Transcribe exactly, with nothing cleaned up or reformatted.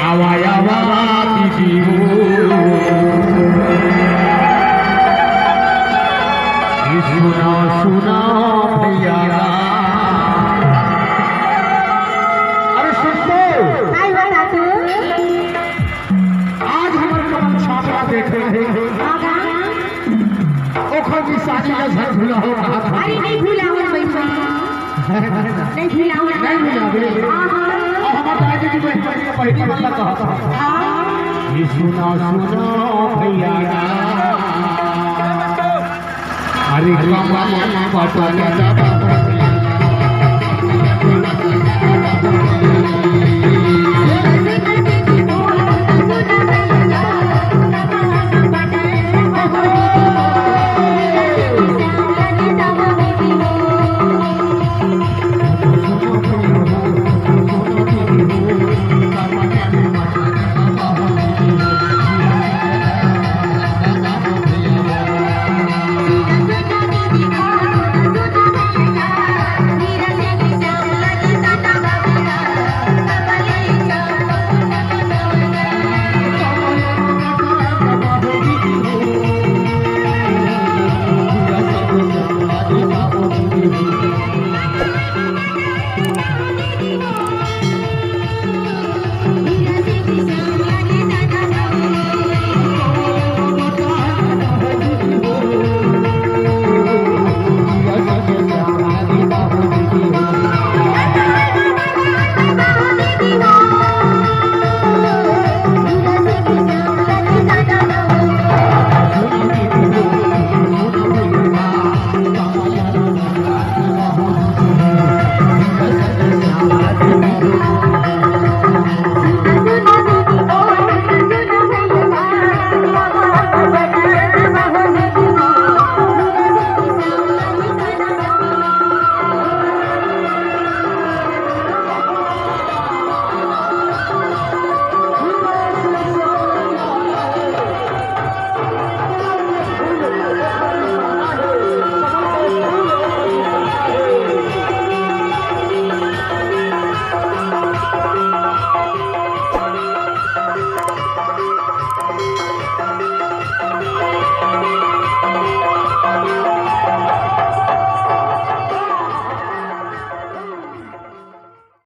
आवा, आवा, दीदी हो। ई सुना, सुना भैया। अरे सुन तो। काय हुआ सासू? आज हमर कमल छापरा देखे हे। आगा। ओखर निशानी ला झन भुलाहू कहा था। अरे नहीं भुलाहू बहिनी। नहीं भुलाहू ना। नहीं भुलाहू। हाँ, हाँ। अब हमार दाई जी की बहिनी, बहिनी बहिनी मन ला कहा था। हाँ। ई सुना सुना भैया ना। अरे कमल पटना